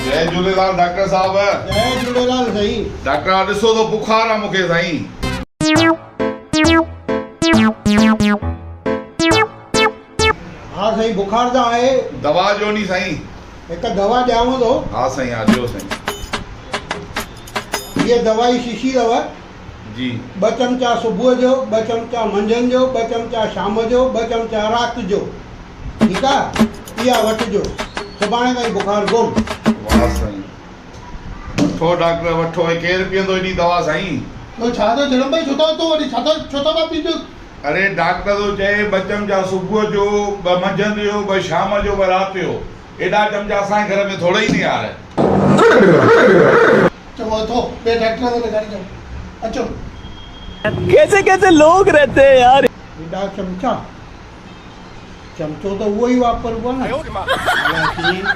جئي جهوليلال ڊاڪٽر صاحب. جئي جهوليلال سائين. ڊاڪٽر صاحب ڏسو ته بخار آ مونکي سائين. ها سائين بخار ته آهي. دوا ڏيو ني سائين. هڪ دوا ڏيانو ٿو. ها سائين ها ڏيو سائين. هيء دوا جي شيشي اٿو. جي. ٻه چمچا صبح جو، ٻه چمچا منجهند جو، ٻه چمچا شام جو، ٻه چمچا رات جو. ٺيڪ آ؟ اها وٺجو. سڀاڻي تائين بخار گم. واھ سائين. وٺو ڊاڪٽر وٺو هي ڪير پيئندو ايڏي دوا سائين. ٻيو ڇا ٿيو جهڙم ڀائي ڇو ٿا اٿو وري ڇا ٿا ڇو ٿا پيا پيئجو. اري ڊاڪٽر ٿو چئي ٻه چمچا صبح جو، ٻه منجهند جو، ٻه شام جو، ٻه رات جو. ايڏا چمچا اسان جي گهر ۾ ٿورئي نه يار. چڱو اٿو ٻئي ڊاڪٽر کي ڏيکاري اچو اچو. ڪيسي ڪيسي لوگ رهتي هين يار. ايڏا چمچا؟ چمچو ته اهو ئي واپربو آهي نه. الاء ڪيئن.